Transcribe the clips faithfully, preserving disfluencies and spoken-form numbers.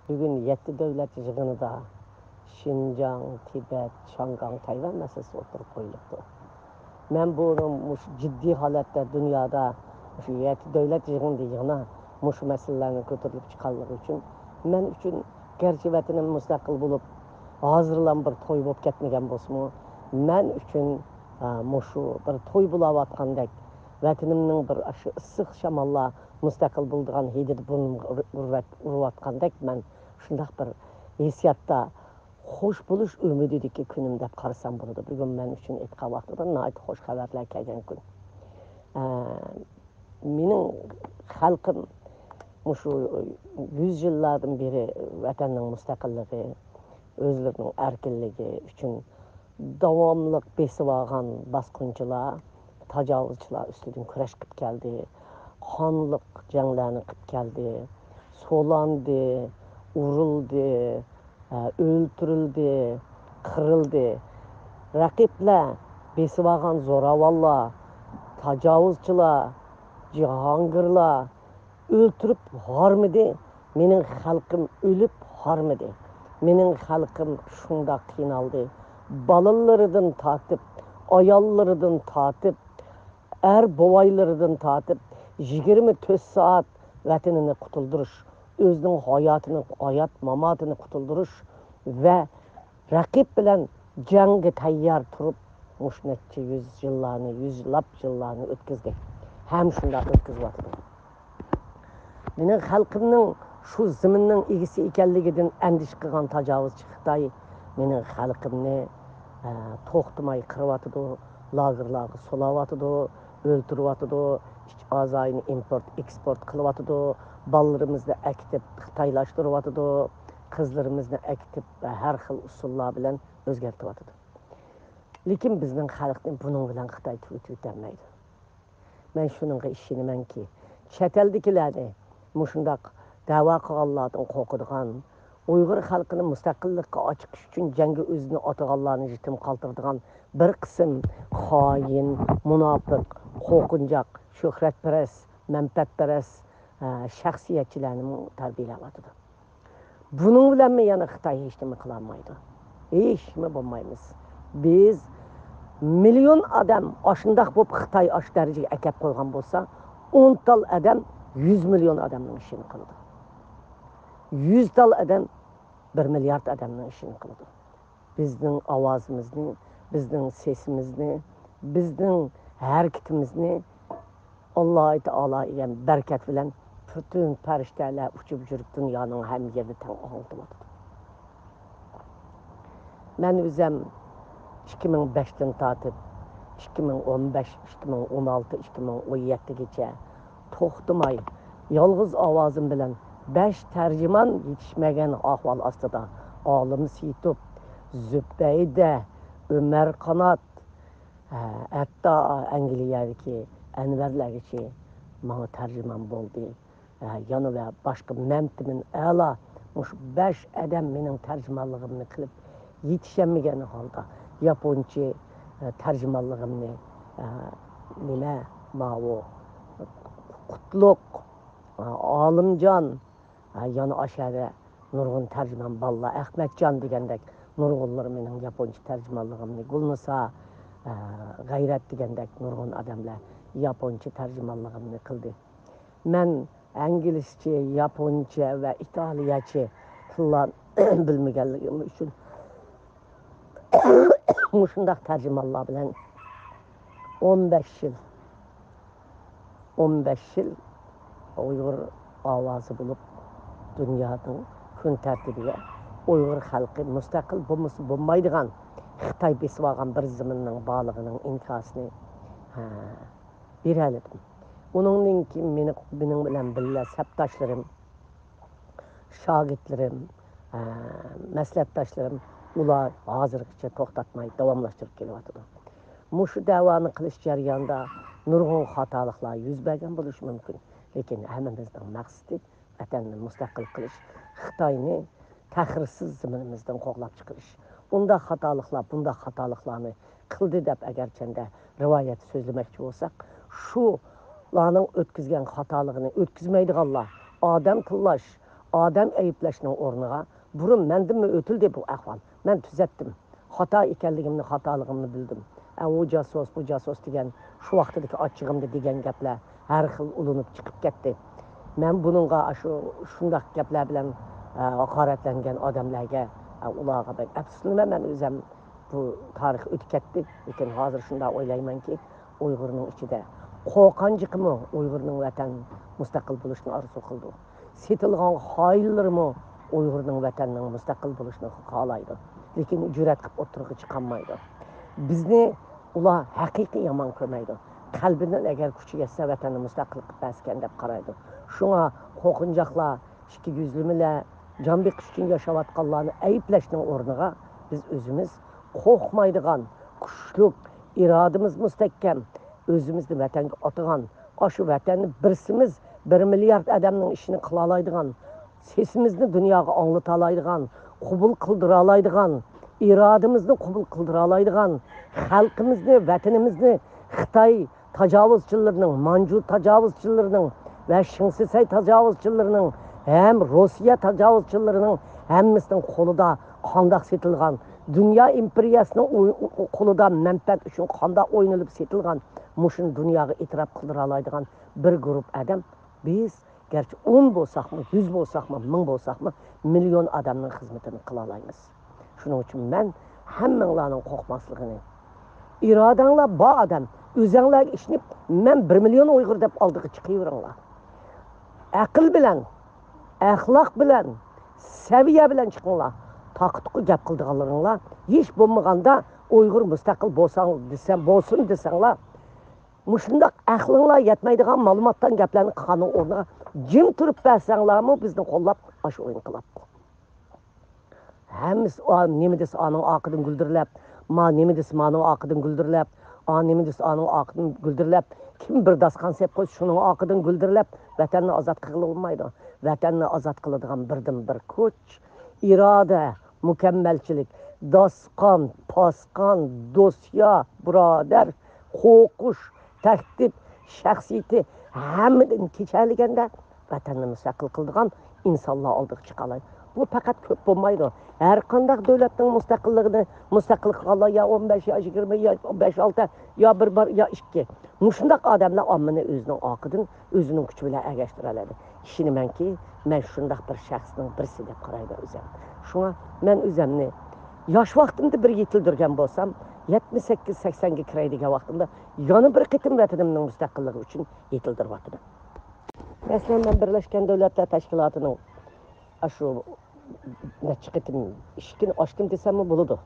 بۈگۈن يەتتە دۆلەت يىغىنىدا شىنجاڭ، تىبەت، شياڭگاڭ، تەيۋەن مەسىلىسى ئوتتۇرىغا قويۇلۇپتۇ. مەن بۇنى مۇشۇ جىددىي ھالەتتە دۇنيادا مۇشۇ يەتتە دۆلەت يىغىنىدا يەنە مۇشۇ مەسىلىلەرنىڭ كۆتۈرۈلۈپ چىققانلىقى ئۈچۈن، مەن ئۈچۈن گەرچە ۋەتىنىم مۇستەقىل بولۇپ، ھازىرلا بىر توي بولۇپ كەتمىگەن بولسىمۇ، مەن ئۈچۈن، ئا، مۇشۇ بىر توي بولاۋاتقاندەك، ۋەتىنىمنىڭ بىر ئاشۇ ئىسسىق شاماللار مۇستەقىل بولىدىغان ھىدىدا بۇرنۇمغا ئۇر-، ئۇرۇۋەت-، ئۇرۇۋاتقاندەك، مەن شۇنداق بىر ھېسسىياتتا، خۇش بولۇش ئۈمىدىدىكى كۈنۈم دەپ قارىسام بولىدۇ. بۈگۈن مەن ئۈچۈن ئېيتقان ۋاقتىدا ناھايىتى خۇش خەۋەرلەر كەلگەن كۈن. ئە، مېنىڭ خەلقىم مۇشۇ يۈز يىللاردىن بېرى ۋەتەننىڭ مۇستەقىللىقى، ئۆزلىرىنىڭ ئەركىنلىكى ئۈچۈن داۋاملىق بېسىۋالغان باسقۇنچىلار، تاجاۋۇزچىلار ئۈستىدىن كۈرەش قىلىپ كەلدى. قانلىق جەڭلەرنى قىلىپ كەلدى. سولاندى، ئۇرۇلدى، ئە، ئۆلتۈرۈلدى، قىرىلدى. رەقىبلەر، بېسىۋالغان زوراۋانلار، تاجاۋۇزچىلار، جاھانگىرلار ئۆلتۈرۈپ ھارمىدى. مېنىڭ خەلقىم ئۆلۈپ ھارمىدى. مېنىڭ خەلقىم شۇنداق قىينالدى. بالىلىرىدىن تارتىپ، ئاياللىرىدىن تارتىپ، ئەر بوۋايلىرىدىن تارتىپ يىگىرمە تۆت سائەت ۋەتىنىنى قۇتۇلدۇرۇش، ئۆزىنىڭ ھاياتىنى، ھايات ماماتىنى قۇتۇلدۇرۇش ۋە رەقىب بىلەن جەڭگە تەييار تۇرۇپ، مۇشۇ نەچچە يۈز يىللارنى، يۈزلاپ يىللارنى ئۆتكۈزدى ھەم شۇنداق ئۆتكۈزۈۋاتىدۇ. مېنىڭ خەلقىمنىڭ شۇ زېمىننىڭ ئىگىسى ئىكەنلىكىدىن ئەندىشە قىلغان تاجاۋۇزچى خىتاي مېنىڭ خەلقىمنى، ئە، توختىماي قىرىۋاتىدۇ، لاگېرلارغا سولاۋاتىدۇ، ئۆلتۈرۈۋاتىدۇ، ئىچ ئەزايىنى ئىمپورت، ئېكسپورت قىلىۋاتىدۇ، بالىلىرىمىزنى ئەكېتىپ خىتايلاشتۇرۇۋاتىدۇ، قىزلىرىمىزنى ئەكېتىپ ھەر خىل ئۇسۇللار بىلەن ئۆزگەرتىۋاتىدۇ. لېكىن بىزنىڭ خەلقنى بۇنىڭ بىلەن خىتاي تۈگىتىۋېتەلمەيدۇ. مەن شۇنىڭغا ئىشىنىمەنكى، چەت ئەلدىكىلەرنى مۇشۇنداق دەۋا قىلغانلاردىن قورقىدىغان، ئۇيغۇر خەلقىنى مۇستەقىللىققا ئاچىقىش ئۈچۈن جەڭگە ئۆزىنى ئاتىغانلارنى يېتىم قالدۇرىدىغان بىر قىسىم خائىن، مۇناپىق، قورقۇنچاق، شۆھرەتپەرەس، مەنپەئەتپەرەس، ئە، شەخسىيەتچىلەرنىمۇ تەربىيەلەۋاتىدۇ. بۇنىڭ بىلەنمۇ يەنە خىتاي ھېچنېمە قىلالمايدۇ. ھېچنېمە بولمايمىز. بىز مىليون ئادەم ئاشۇنداق بولۇپ خىتاي ئاشۇ دەرىجىگە ئەكەپ قويغان بولسا، ئون تال ئادەم يۈز مىليون ئادەمنىڭ ئىشىنى قىلىدۇ. يۈز تال ئادەم بىر مىليارد ئادەمنىڭ ئىشىنى قىلىدۇ. بىزنىڭ ئاۋازىمىزنى، بىزنىڭ سېسىمىزنى، بىزنىڭ ھەرىكىتىمىزنى ئاللاھۇ تائالا دېگەن بەرىكەت بىلەن پۈتۈن پەرىشتەلەر ئۇچۇپ يۈرۈپ دۇنيانىڭ ھەممە يېرىدە تەڭ ئاڭلىتىۋاتىدۇ. مەن ئۆزەم ئىككى مىڭ بەشتىن تارتىپ ئىككى مىڭ ئون بەش، ئىككى مىڭ ئون ئالتە، ئىككى مىڭ ئون يەتتىگىچە توختىماي، يالغۇز ئاۋازىم بىلەن بەش تەرجىمان يېتىشمىگەن ئەھۋال ئاستىدا، ئالىم سېيىتوف، زۇبەيدە، ئۆمەر قانات، ھە، ھەتتا ئەنگلىيەدىكى ئەنۋەرلەرگىچە ماڭا تەرجىمان بولدى. ھە، يەنە ۋە باشقا مەمتىمىن ئەلا مۇشۇ بەش ئادەم مېنىڭ تەرجىمانلىقىمنى قىلىپ يېتىشەلمىگەن ھالدا ياپونچە، ھە، تەرجىمانلىقىمنى، ھە، نېمە، ماۋۇ قۇتلۇق، ھە، ئالىمجان، ھە، يەنە ئاشەدە نۇرغۇن تەرجىمان بالىلار، ئەخمەتجان دېگەندەك نۇرغۇنلىرى مېنىڭ ياپونچە تەرجىمانلىقىمنى، گۈلنىسا، ھە، غەيرەت دېگەندەك نۇرغۇن ئادەملەر ياپونچە تەرجىمانلىقىمنى قىلدى. مەن ئىنگلىزچە، ياپونچە ۋە ئىتالىيەچە تىللار بىلمىگەنلىكىم ئۈچۈن مۇشۇنداق تەرجىمانلار بىلەن ئون بەش يىل، ئون بەش يىل ئۇيغۇر ئاۋازى بولۇپ، دۇنيانىڭ كۈن تەرتىپىگە ئۇيغۇر خەلقى مۇستەقىل بولمىسا بولمايدىغان خىتاي بېسىۋالغان بىر زېمىننىڭ بارلىقىنىڭ ئىنكاسىنى، ھە، بېرەلىدىم. ئۇنىڭدىن كېيىن مېنى، مېنىڭ بىلەن بىللە سەپداشلىرىم، شاگىرتلىرىم، ئە، مەسلىھەتداشلىرىم، ئۇلار ھازىرغىچە توختاتماي داۋاملاشتۇرۇپ كېلىۋاتىدۇ. مۇشۇ دەۋانى قىلىش جەريانىدا نۇرغۇن خاتالىقلار يۈز بەرگەن بولۇشى مۇمكىن، لېكىن ھەممىمىزنىڭ مەقسىتى ۋەتەننى مۇستەقىل قىلىش، خىتاينى تەخىرسىز زېمىنىمىزدىن قوغلاپ چىقىرىش. ئۇنداق خاتالىقلار، بۇنداق خاتالىقلارنى قىلدى دەپ ئەگەر چەندە رىۋايەت سۆزلىمەكچى بولساق، شۇلارنىڭ ئۆتكۈزگەن خاتالىقىنى ئۆتكۈزمەيدىغانلار، ئادەم تىللاش، ئادەم ئەيىبلەشنىڭ ئورنىغا، بۇرۇن مەندىنمۇ ئۆتۈلدى بۇ ئەھۋال. مەن تۈزەتتىم. خاتا ئىكەنلىكىمنى، خاتالىقىمنى بىلدىم. ئە، ئۇ جاسۇس، بۇ جاسۇس دېگەن شۇ ۋاقتىدىكى ئاچچىقىمدا دېگەن گەپلەر ھەر خىل ئۇلىنىپ چىقىپ كەتتى. مەن بۇنىڭغا ئاشۇ شۇنداق گەپلەر بىلەن، ئە، ھاقارەتلەنگەن ئادەملەرگە، ئە، ئۇلارغا بەك ئەپسۇسلىنىمەن. مەن ئۆزۈم بۇ تارىخ ئۆتۈپ كەتتى. لېكىن ھازىر شۇنداق ئويلايمەنكى، ئۇيغۇرنىڭ ئىچىدە قورققان جىقىمۇ ئۇيغۇرنىڭ ۋەتەن مۇستەقىل بولۇشىنى ئارزۇ قىلىدۇ. سېتىلغان خائىنلىرىمۇ ئۇيغۇرنىڭ ۋەتەننىڭ مۇستەقىل بولۇشىنى خالايدۇ. لېكىن جۈرئەت قىلىپ ئوتتۇرىغا چىقالمايدۇ. بىزنى ئۇلار ھەقىقىي يامان كۆرمەيدۇ. قەلبىدىن ئەگەر كۈچى يەتسە، ۋەتەننى مۇستەقىل قىلىپ بەرسىكەن دەپ قارايدۇ. شۇڭا قورقۇنچاقلار، ئىككى يۈزلىمىلەر جان بېقىش ئۈچۈن ياشاۋاتقانلارنى ئەيىبلەشنىڭ ئورنىغا، بىز ئۆزىمىز قورقمايدىغان، كۈچلۈك، ئىرادىمىز مۇستەھكەم، ئۆزىمىزنى ۋەتەنگە ئاتىغان، ئاشۇ ۋەتەننى بىرسىمىز بىر مىليارد ئادەمنىڭ ئىشىنى قىلالايدىغان، سېسىمىزنى دۇنياغا ئاڭلىتالايدىغان، قوبۇل قىلدۇرالايدىغان، ئىرادىمىزنى قوبۇل قىلدۇرالايدىغان، خەلقىمىزنى، ۋەتىنىمىزنى خىتاي تاجاۋۇزچىلىرىنىڭ، مانجۇ تاجاۋۇزچىلىرىنىڭ ۋە شىڭسىسەي تاجاۋۇزچىلىرىنىڭ ھەم روسىيە تاجاۋۇزچىلىرىنىڭ ھەممىسىنىڭ قولىدا قانداق سېتىلغان، دۇنيا ئىمپېرىيەسىنىڭ ئۇ-، ئۇ-، قولىدا مەنپەئەت ئۈچۈن قانداق ئوينىلىپ سېتىلغان، مۇشۇنى دۇنياغا ئېتىراپ قىلدۇرالايدىغان بىر گۇرۇپ ئادەم بىز گەرچە ئون بولساقمۇ، يۈز بولساقمۇ، مىڭ بولساقمۇ، مىليون ئادەمنىڭ خىزمىتىنى قىلالايمىز. شۇنىڭ ئۈچۈن مەن ھەممىڭلارنىڭ قورقماسلىقىنى، ئىرادەڭلار بار ئادەم، ئۆزەڭلارغا ئىشىنىپ، مەن بىر مىليون ئۇيغۇر دەپ ئالدىغا چىقىۋېرىڭلار. ئەقىل بىلەن، ئەخلاق بىلەن، سەۋىيە بىلەن چىقىڭلار. تاقا-تۇقا گەپ قىلىدىغانلىرىڭلار، ھېچ بولمىغاندا ئۇيغۇر مۇستەقىل بولساڭ دېسەم، بولسۇن دېسەڭلار، مۇشۇنداق ئەقلىڭلار يەتمەيدىغان مالىماتتان گەپلەرنى قىلغاننىڭ ئورنىغا جىم تۇرۇپ بەرسەڭلارمۇ بىزنى قوللاپ ئاشۇ ئويۇن قىلاتتى. ھەممىسى ئا، نېمە دېسە ئانىڭ ئارقىدىن گۈلدۈرلەپ، ما نېمە دېسە مانىڭ ئارقىدىن گۈلدۈرلەپ، ئا نېمە دېسە ئانىڭ ئارقىدىن گۈلدۈرلەپ، كىم بىر داستىخان سېلىپ قويسا شۇنىڭ ئارقىدىن گۈلدۈرلەپ، ۋەتەننى ئازاد قىلغىلى بولمايدۇ. ۋەتەننى ئازاد قىلىدىغان بىردىنبىر كۈچ، ئىرادە، مۇكەممەلچىلىك، داستىخان، پاسقان، دوسيا، بۇرادەر، قورقۇش، تەھدىت، شەخسىيىتى ھەممىدىن كېچەلىگەندە ۋەتەننى مۇستەقىل قىلىدىغان ئىنسانلار ئالدىغا چىقالايدۇ. بۇ پەقەت كۆپ بولمايدۇ. ھەر قانداق دۆلەتنىڭ مۇستەقىللىقىنى مۇستەقىل قىلغانلار يا ئون بەش، يا يىگىرمە، يا بەش، ئالتە، يا بىر بار، يا ئىككى. مۇشۇنداق ئادەملەر ئاممىنى ئۆزىنىڭ ئارقىدىن ئۆزىنىڭ كۈچى بىلەن ئەگەشتۈرەلەيدۇ. ئىشىنىمەنكى، مەن شۇنداق بىر شەخسنىڭ بىرسى دەپ قارايمەن ئۆزۈم. شۇڭا مەن ئۆزۈمنى ياش ۋاقتىمدا بىر يېتىلدۈرگەن بولسام، يەتمىش سەككىز سەكسەنگە كىرەي دېگەن ۋاقتىمدا يەنە بىر قېتىم ۋەتىنىمنىڭ مۇستەقىللىقى ئۈچۈن يېتىلدۈرۈۋاتىمەن. مەسىلەن، مەن بىرلەشكەن دۆلەتلەر تەشكىلاتىنىڭ ئاشۇ نەچچە قېتىم ئىشىكىنى ئاچتىم دېسەممۇ بولىدۇ.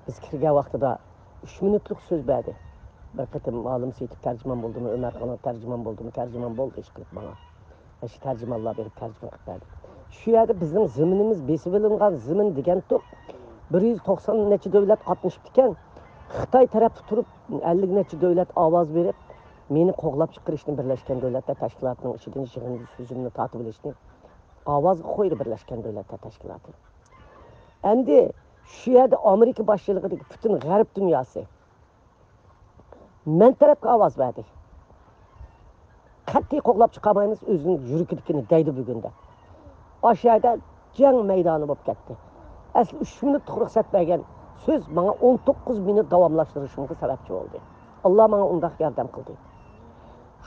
بىز كىرگەن ۋاقتىدا ئۈچ مىنۇتلۇق سۆز بەردى. بىر قېتىم ئالىم سېيىتوف تەرجىمان بولدىمۇ، ئۆمەر قانات تەرجىمان بولدىمۇ، تەرجىمان بولدى ئىشقىلىپ ماڭا. ئاشۇ تەرجىمانلار بېرىپ تەرجىمە قىلىپ بەردى. شۇ يەردە بىزنىڭ زېمىنىمىز بېسىۋېلىنغان زېمىن دېگەنتۇق، بىر يۈز توقسان نەچچە دۆلەت قاتنىشىپتىكەن. خىتاي تەرەپتە تۇرۇپ، ئەللىك نەچچە دۆلەت ئاۋاز بېرىپ، مېنى قوغلاپ چىقىرىشنى، بىرلەشكەن دۆلەتلەر تەشكىلاتىنىڭ ئىچىدىن يىغىن سۆزۈمنى تارتىۋېلىشنى ئاۋازغا قويدى بىرلەشكەن دۆلەتلەر تەشكىلاتى. ئەمدى شۇ يەردە ئامېرىكا باشچىلىقىدىكى پۈتۈن غەرب دۇنياسى مەن تەرەپكە ئاۋاز بەردى. قەتئىي قوغلاپ چىقارمايمىز، ئۆزىنىڭ يۈرىكىدىكىنى دەيدۇ بۈگۈن دەپ. ئاشۇ يەردە جەڭ مەيدانى بولۇپ كەتتى. ئەسلى ئۈچ مىنۇتلۇق رۇخسەت بەرگەن سۆز ماڭا ئون توققۇز مىنۇت داۋاملاشتۇرۇشۇمغا سەۋەبچى بولدى. ئاللا ماڭا ئۇنداق ياردەم قىلدى.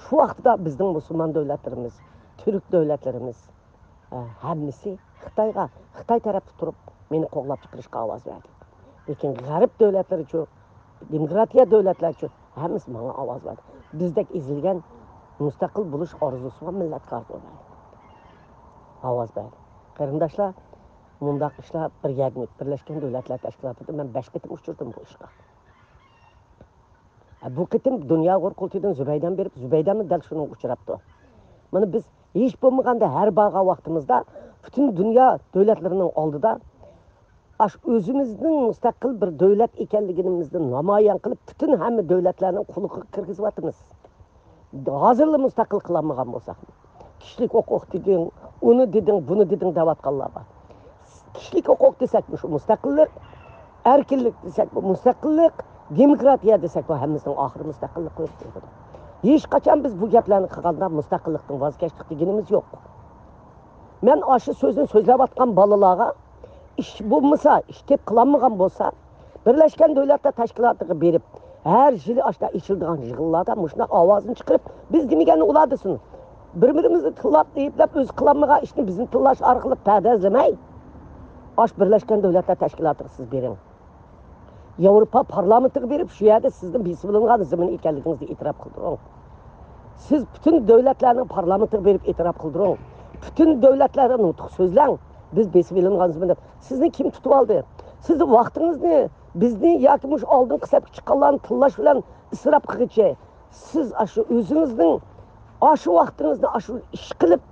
شۇ ۋاقىتتا بىزنىڭ مۇسۇلمان دۆلەتلىرىمىز، تۈرك دۆلەتلىرىمىز، ئە، ھەممىسى خىتايغا، خىتاي تەرەپتە تۇرۇپ مېنى قوغلاپ چىقىرىشقا ئاۋاز بەردى. لېكىن غەرب دۆلەتلىرىچۇ، دېموكراتىيە دۆلەتلەرچۇ، ھەممىسى ماڭا ئاۋاز بەردى. بىزدەك ئېزىلگەن مۇستەقىل بولۇش ئارزۇسى بار مىللەتكە ئارزۇ بەردى. ئاۋاز بەردى. قېرىنداشلار، مۇنداق ئىشلار بىر يەردىن ئۆتۈپ، بىرلەشكەن دۆلەتلەر تەشكىلاتىدا مەن بەش قېتىم ئۇچرىدىم بۇ ئىشقا. بۇ قېتىم دۇنيا ئۇيغۇر قۇرۇلتىيىدىن زۇبەيدەم بېرىپ، زۇبەيدەممۇ دەل شۇنىڭغا ئۇچراپتۇ. مانا بىز ھېچ بولمىغاندا ھەر بارغان ۋاقتىمىزدا پۈتۈن دۇنيا دۆلەتلىرىنىڭ ئالدىدا ئاشۇ ئۆزىمىزنىڭ مۇستەقىل بىر دۆلەت ئىكەنلىكىمىزنى نامايان قىلىپ، پۈتۈن ھەممە دۆلەتلەرنىڭ قۇلىقىغا كىرگۈزۈۋاتىمىز. ھازىرلا مۇستەقىل قىلالمىغان بولساق، كىشىلىك ھوقۇق دېدىڭ، ئۇنى دېدىڭ، بۇنى دېدىڭ دەۋاتقانلار بار. كىشىلىك ھوقۇق دېسەك، مۇشۇ مۇستەقىللىق، ئەركىنلىك دېسەك، بۇ مۇستەقىللىق، دېموكراتىيە دېسەك، بۇ ھەممىسىنىڭ ئاخىرى مۇستەقىللىق بولۇپ تۇرىدۇ. ھېچقاچان بىز بۇ گەپلەرنى قىلغاندا مۇستەقىللىقتىن ۋاز كەچتۇق دېگىنىمىز يوق. مەن ئاشۇ سۆزنى سۆزلەۋاتقان بالىلارغا، ئىش بولمىسا، ئىش تېپ قىلالمىغان بولسا، بىرلەشكەن دۆلەتلەر تەشكىلاتىغا بېرىپ، ھەر يىلى ئاشۇنداق ئېچىلىدىغان يىغىنلاردا مۇشۇنداق ئاۋازىنى چىقىرىپ، بىز دېمىگەننى ئۇلار دېسۇن. بىر-بىرىمىزنى تىللاپ، ئەيىبلەپ، ئۆزى قىلالمىغان ئىشنى بىزنى تىللاش ئارقىلىق پەردازلىمەي، ئاشۇ بىرلەشكەن دۆلەتلەر تەشكىلاتىغا سىز بېرىڭ. ياۋروپا پارلامېنتىغا بېرىپ، شۇ يەردە سىزنىڭ بېسىۋېلىنغان زېمىن ئىكەنلىكىڭىزنى ئېتىراپ قىلدۇرۇڭ. سىز پۈتۈن دۆلەتلەرنىڭ پارلامېنتىغا بېرىپ ئېتىراپ قىلدۇرۇڭ. پۈتۈن دۆلەتلەرگە نۇتۇق سۆزلەڭ. بىز بېسىۋېلىنغان زېمىن دەپ. سىزنى كىم تۇتۇۋالدى؟ سىز ۋاقتىڭىزنى بىزنى ياكى مۇشۇ ئالدىنقى سەپكە چىققانلارنى تىللاش بىلەن ئىسراپ قىلغىچە، سىز ئاشۇ ئۆزىڭىزنىڭ ئاشۇ ۋاقتىڭىزنى ئاشۇ ئىش قىلىپ،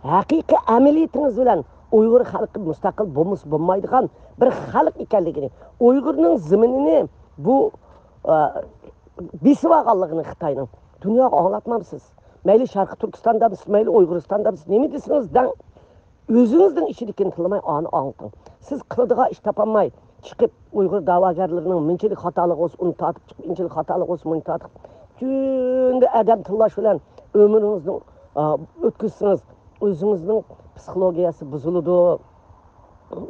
ھەقىقىي ئەمەلىيىتىڭىز بىلەن ئۇيغۇر خەلقى مۇستەقىل بولمىسا بولمايدىغان بىر خەلق ئىكەنلىكىنى، ئۇيغۇرنىڭ زېمىنىنى بۇ، ئە، بېسىۋالغانلىقىنى خىتاينىڭ دۇنياغا ئاڭلاتمامسىز؟ مەيلى شەرقىي تۈركىستان دەمسىز، مەيلى ئۇيغۇرىستان دەمسىز، نېمە دېسىڭىز دەڭ. ئۆزىڭىزنىڭ ئىچىدىكىنى تىللىماي، ئانى ئاڭلىتىڭ. سىز قىلىدىغان ئىش تاپالماي چىقىپ، ئۇيغۇر دەۋاگەرلىرىنىڭ مۇنچىلىك خاتالىقى بولسا ئۇنى تارتىپ چىقىپ، ئىنچىلىك خاتالىقى بولسا مۇنى تارتىپ، كۈندە ئادەم تىللاش بىلەن ئۆمرىڭىزنى، ئا، ئۆتكۈزسىڭىز، ئۆزىڭىزنىڭ پسىخولوگىيەسى بۇزۇلىدۇ.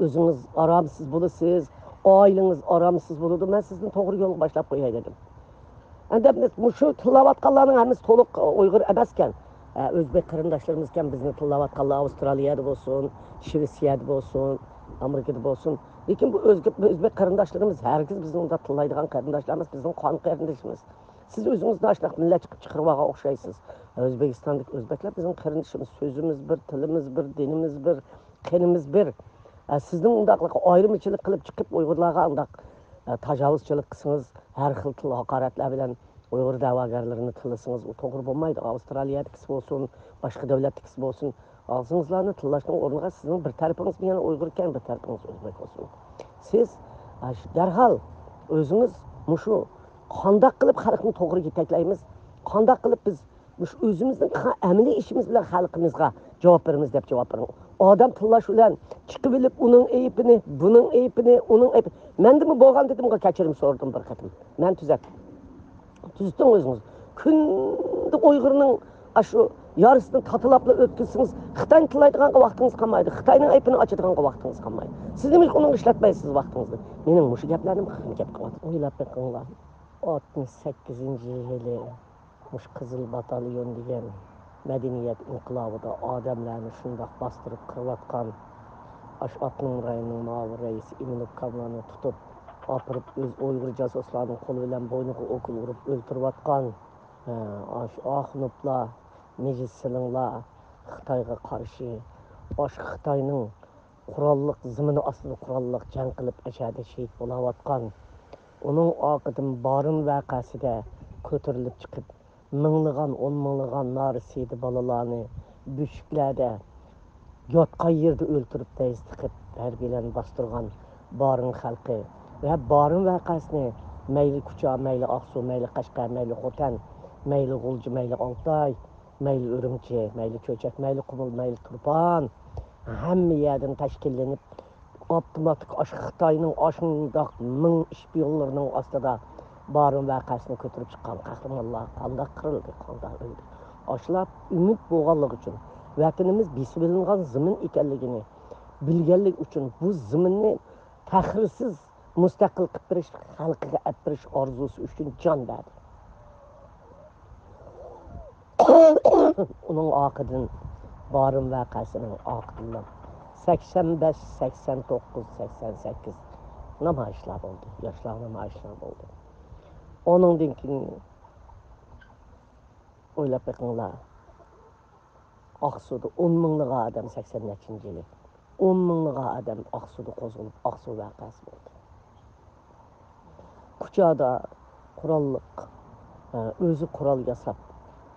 ئۆزىڭىز ئارامسىز بولىسىز، ئائىلىڭىز ئارامسىز بولىدۇ. مەن سىزنى توغرا يولغا باشلاپ قوياي دېدىم. ئەمدى مۇشۇ تىللاۋاتقانلارنىڭ ھەممىسى تولۇق ئۇيغۇر ئەمەسكەن. ئە، ئۆزبېك قېرىنداشلىرىمىزكەن، بىزنى تىللاۋاتقانلار ئاۋسترالىيەدە بولسۇن، شىۋېتسىيەدە بولسۇن، ئامېرىكىدا بولسۇن. لېكىن بۇ ئۆزگە-، ئۆزبېك قېرىنداشلىرىمىز ھەرگىز بىزنى ئۇنداق تىللايدىغان قېرىنداشلار ئەمەس، بىزنىڭ قان قېرىندىشىمىز. سىز ئۆزىڭىزنى ئاشۇنداق مىللەتچى قىلىپ چىقىرىۋالغان ئوخشايسىز. ئۆزبېكىستاندىكى ئۆزبەكلەر بىزنىڭ قېرىندىشىمىز، سۆزىمىز بىر، تىلىمىز بىر، دىنىمىز بىر، قېنىمىز بىر. ئە، سىزنىڭ ئۇنداقلىققا ئايرىمىچىلىك قىلىپ چىقىپ ئۇيغۇرلارغا ئۇنداق، ئە، تاجاۋۇزچىلىق قىلسىڭىز، ھەر خىل تىل ھاقارەتلەر بىلەن ئۇيغۇر دەۋاگەرلىرىنى تىللىسىڭىز، ئۇ توغرا بولمايدۇ. ئاۋسترالىيەدىكىسى بولسۇن، باشقا دۆلەتتىكىسى بولسۇن، ئاغزىڭىزلارنى تىللاشنىڭ ئورنىغا سىزنىڭ بىر تەرىپىڭىز يەنە ئۇيغۇر ئىكەن، بىر تەرىپىڭىز ئۆزبەك بولسۇن. سىز، ئە، شۇ دەرھال ئۆزىڭىز مۇشۇ قانداق قىلىپ خەلقنى توغرا يېتەكلەيمىز، قانداق قىلىپ بىز مۇشۇ ئۆزىمىزنىڭ قىلغان ئەمەلىي ئىشىمىز بىلەن خەلقىمىزغا جاۋاب بېرىمىز دەپ جاۋاب بېرىڭ. ئادەم تىللاش بىلەن چىقىۋېلىپ ئۇنىڭ ئەيىبىنى، بۇنىڭ ئەيىبىنى، ئۇنىڭ ئەيىبى. مەندىمۇ بولغان دېدىمغۇ، كەچۈرۈم سورىدىم بىر قېتىم. مەن تۈزەتتىم. تۈزىتىڭ ئۆزىڭىز. كۈندە ئۇيغۇرنىڭ ئاشۇ يارىسىنى تاتىلاپلا ئۆتكۈزسىڭىز، خىتاينى تىللايدىغانغا ۋاقتىڭىز قالمايدۇ، خىتاينىڭ ئەيىبىنى ئاچىدىغانغا ۋاقتىڭىز قالمايدۇ. سىز نېمىشقا ئۇنىڭغا ئىشلەتمەيسىز ۋاقتىڭىزنى؟ مېنىڭ مۇشۇ گەپلەرنى خېلى گەپ قىلىۋاتىمەن. ئويلاپ بېقىڭلار. ئاتمىش سەككىزىنچى يىلى مۇشۇ قىزىل باتاليون دېگەن مەدەنىيەت ئىنقىلابىدا ئادەملەرنى شۇنداق باستۇرۇپ قىرىۋاتقان، ئاشۇ ئاپتونوم رايوننىڭ مۇئاۋىن رەئىسى ئىمىنوف كاملانى تۇتۇپ ئاپىرىپ، ئۆز ئۇيغۇر جاسۇسلارنىڭ قولى بىلەن بوينىغا ئوكۇل ئۇرۇپ ئۆلتۈرۈۋاتقان، ھە، ئاشۇ ئاخۇنۇفلار، مىجىت سېلىڭلار، خىتايغا قارشى، ئاشۇ خىتاينىڭ قوراللىق زېمىنى ئاستىدا قوراللىق جەڭ قىلىپ، ئەشەدە شېھىت بولاۋاتقان، ئۇنىڭ ئارقىدىن بارىن ۋەقەسىدە كۆتۈرۈلۈپ چىقىپ، مىڭلىغان، ئون مىڭلىغان نارە سىيدە بالىلارنى بۆشۈكلەردە ياتقان يېرىدە ئۆلتۈرۈپ، دەيز تىقىپ، ھەربىيلەرنى باستۇرغان بارىن خەلقى ۋە بارىن ۋەقەسىنى مەيلى كۇچا، مەيلى ئاقسۇ، مەيلى قەشقەر، مەيلى خوتەن، مەيلى غۇلجا، مەيلى ئالتاي، مەيلى ئۈرۈمچى، مەيلى چۆچەك، مەيلى قۇمۇل، مەيلى تۇرپان، ھەممە يەردىن تەشكىللىنىپ، ئاپتوماتىك ئاشۇ خىتاينىڭ ئاشۇنداق مىڭ ئىشپىيونلىرىنىڭ ئاستىدا بارىن ۋەقەسىنى كۆتۈرۈپ چىققان قەھرىمانلار قانداق قىرىلدى، قانداق ئۆلدى؟ ئاشۇلار ئۈمىد بولغانلىقى ئۈچۈن، ۋەتىنىمىز بېسىۋېلىنغان زېمىن ئىكەنلىكىنى بىلگەنلىكى ئۈچۈن، بۇ زېمىننى تەخىرسىز مۇستەقىل قىلىپ بېرىش، خەلقىگە ئەپ بېرىش ئارزۇسى ئۈچۈن جان بەردى. ئۇنىڭ ئارقىدىن، بارىن ۋەقەسىنىڭ ئارقىدىنلا سەكسەن بەش، سەكسەن توققۇز، سەكسەن سەككىز نامايىشلار بولدى، ياشلار نامايىشلار بولدى. ئۇنىڭدىن كېيىن ئويلاپ بېقىڭلار، ئاقسۇدا ئون مىڭلىغان ئادەم، سەكسەن نەچچىنچى يىلى ئون مىڭلىغان ئادەم ئاقسۇدا قوزغىلىپ، ئاقسۇ ۋەقەسى بولدى. كۇچادا قوراللىق، ئە، ئۆزى قورال ياساپ،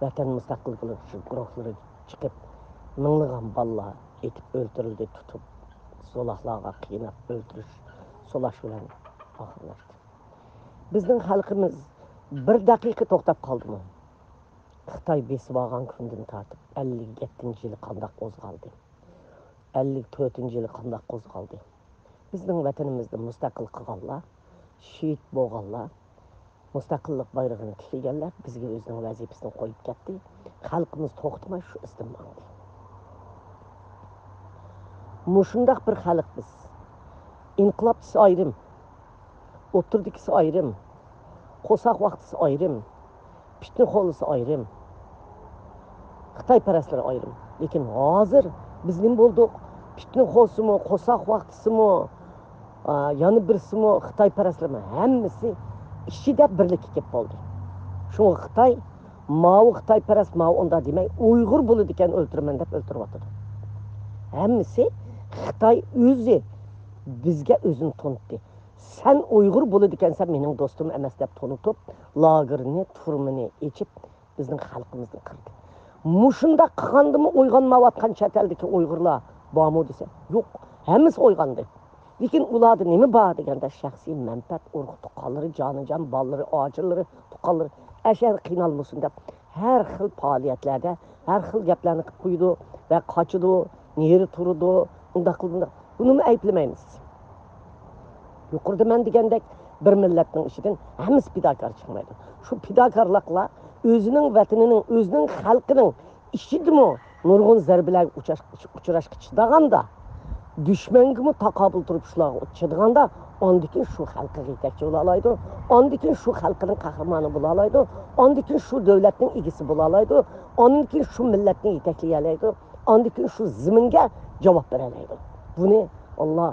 ۋەتەن مۇستەقىللىقى گۇرۇھلىرى چىقىپ، مىڭلىغان بالىلار ئېتىپ ئۆلتۈرۈلدى، تۇتۇپ، سولاقلارغا قىيناپ ئۆلتۈرۈش، سولاش بىلەن ئاخىرلاشتى. بىزنىڭ خەلقىمىز بىر دەقىقە توختاپ قالدىمۇ؟ خىتاي بېسىۋالغان كۈندىن تارتىپ ئەللىك يەتتىنچى يىلى قانداق قوزغالدى؟ ئەللىك تۆتىنچى يىلى قانداق قوزغالدى؟ بىزنىڭ ۋەتىنىمىزنى مۇستەقىل قىلغانلار، شېھىت بولغانلار، مۇستەقىللىق بايرىقىنى تىكلىگەنلەر بىزگە ئۆزىنىڭ ۋەزىپىسىنى قويۇپ كەتتى. خەلقىمىز توختىماي شۇ ئىزدىن ماڭدى. مۇشۇنداق بىر خەلق بىز. ئىنقىلابچىسى ئايرىم، ئوتتۇرىدىكىسى ئايرىم، قورساق ۋاقتىسى ئايرىم، پىتنىخورلىسى ئايرىم، خىتايپەرەسلىرى ئايرىم. لېكىن ھازىر بىز نېمە بولدۇق؟ پىتنىخورسىمۇ، قورساق ۋاقتىسىمۇ، ئا، يەنە بىرسىمۇ، خىتايپەرەسلىرىمۇ ھەممىسى ئىچىدە بىرلىككە كېلىپ بولدى. شۇڭا خىتاي، ماۋۇ خىتايپەرەس، ماۋۇ ئۇنداق دېمەي، ئۇيغۇر بولىدىكەن ئۆلتۈرىمەن دەپ ئۆلتۈرۈۋاتىدۇ. ھەممىسى خىتاي ئۆزى بىزگە ئۆزىنى تونۇتتى. سەن ئۇيغۇر بولىدىكەنسەن، مېنىڭ دوستۇم ئەمەس دەپ تونۇتۇپ، لاگېرنى، تۈرمىنى ئېچىپ، بىزنىڭ خەلقىمىزنى قىردى. مۇشۇنداق قىلغاندىمۇ ئويغانمايۋاتقان چەت ئەلدىكى ئۇيغۇرلار بارمۇ دېسە، يوق، ھەممىسى ئويغاندى. لېكىن ئۇلاردا نېمە بار دېگەندە، شەخسىي مەنپەئەت، ئۇرۇق تۇغقانلىرى، جانىجان، بالىلىرى، ئاچىلىرى، تۇغقانلىرى ئەشەدە قىينالمىسۇن دەپ، ھەر خىل پائالىيەتلەردە ھەر خىل گەپلەرنى قىلىپ قويىدۇ ۋە قاچىدۇ، نېرى تۇرىدۇ، ئۇنداق قىلىدۇ، بۇنداق. بۇنىمۇ ئەيىبلىمەيمىز. يۇقىرىدا مەن دېگەندەك، بىر مىللەتنىڭ ئىچىدىن ھەممىسى پىداكار چىقمايدۇ. شۇ پىداكارلىقلار ئۆزىنىڭ ۋەتىنىنىڭ، ئۆزىنىڭ خەلقىنىڭ ئىچىدىمۇ نۇرغۇن زەربىلەرگە ئۇچراش-، ئۇچراشقا چىدىغاندا، دۈشمەنگىمۇ تاقابىل تۇرۇپ شۇلارغا چىدىغاندا، ئاندىن كېيىن شۇ خەلقىگە يېتەكچى بولالايدۇ، ئاندىن كېيىن شۇ خەلقىنىڭ قەھرىمانى بولالايدۇ، ئاندىن كېيىن شۇ دۆلەتنىڭ ئىگىسى بولالايدۇ، ئاندىن كېيىن شۇ مىللەتنى يېتەكلىيەلەيدۇ، ئاندىن كېيىن شۇ زېمىنگە جاۋاب بېرەلەيدۇ. بۇنى ئاللا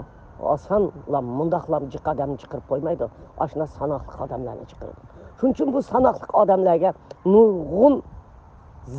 ئاسانلا مۇنداقلا جىق ئادەمنى چىقىرىپ قويمايدۇ. ئاشۇنداق ساناقلىق ئادەملەرنى چىقىرىدۇ. شۇنىڭ ئۈچۈن بۇ ساناقلىق ئادەملەرگە نۇرغۇن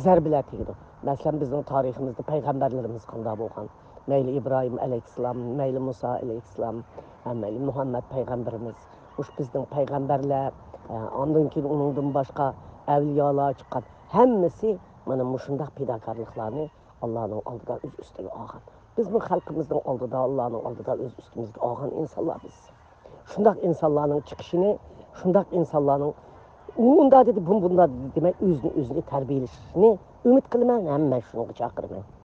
زەربىلەر تېگىدۇ. مەسىلەن، بىزنىڭ تارىخىمىزدا پەيغەمبەرلىرىمىز قانداق بولغان؟ مەيلى ئىبراھىم ئەلەيھىسسالام، مەيلى مۇسا ئەلەيھىسسالام، ھە، مەيلى مۇھەممەد پەيغەمبىرىمىز، مۇشۇ بىزنىڭ پەيغەمبەرلەر، ھە، ئاندىن كېيىن ئۇنىڭدىن باشقا ئەۋلىيالار چىققان، ھەممىسى مانا مۇشۇنداق پىداكارلىقلارنى ئاللانىڭ ئالدىدا ئۆز ئۈستىگە ئالغان. بىزمۇ خەلقىمىزنىڭ ئالدىدا، ئاللانىڭ ئالدىدا ئۆز ئۈستىمىزگە ئالغان ئىنسانلار بىز. شۇنداق ئىنسانلارنىڭ چىقىشىنى، شۇنداق ئىنسانلارنىڭ ئۇ ئۇنداق دېدى، بۇ بۇنداق دېدى دېمەي، ئۆزىنى ئۆزىنى تەربىيەلىشىنى ئۈمىد قىلىمەن، ھەم مەن شۇنىڭغا چاقىرىمەن.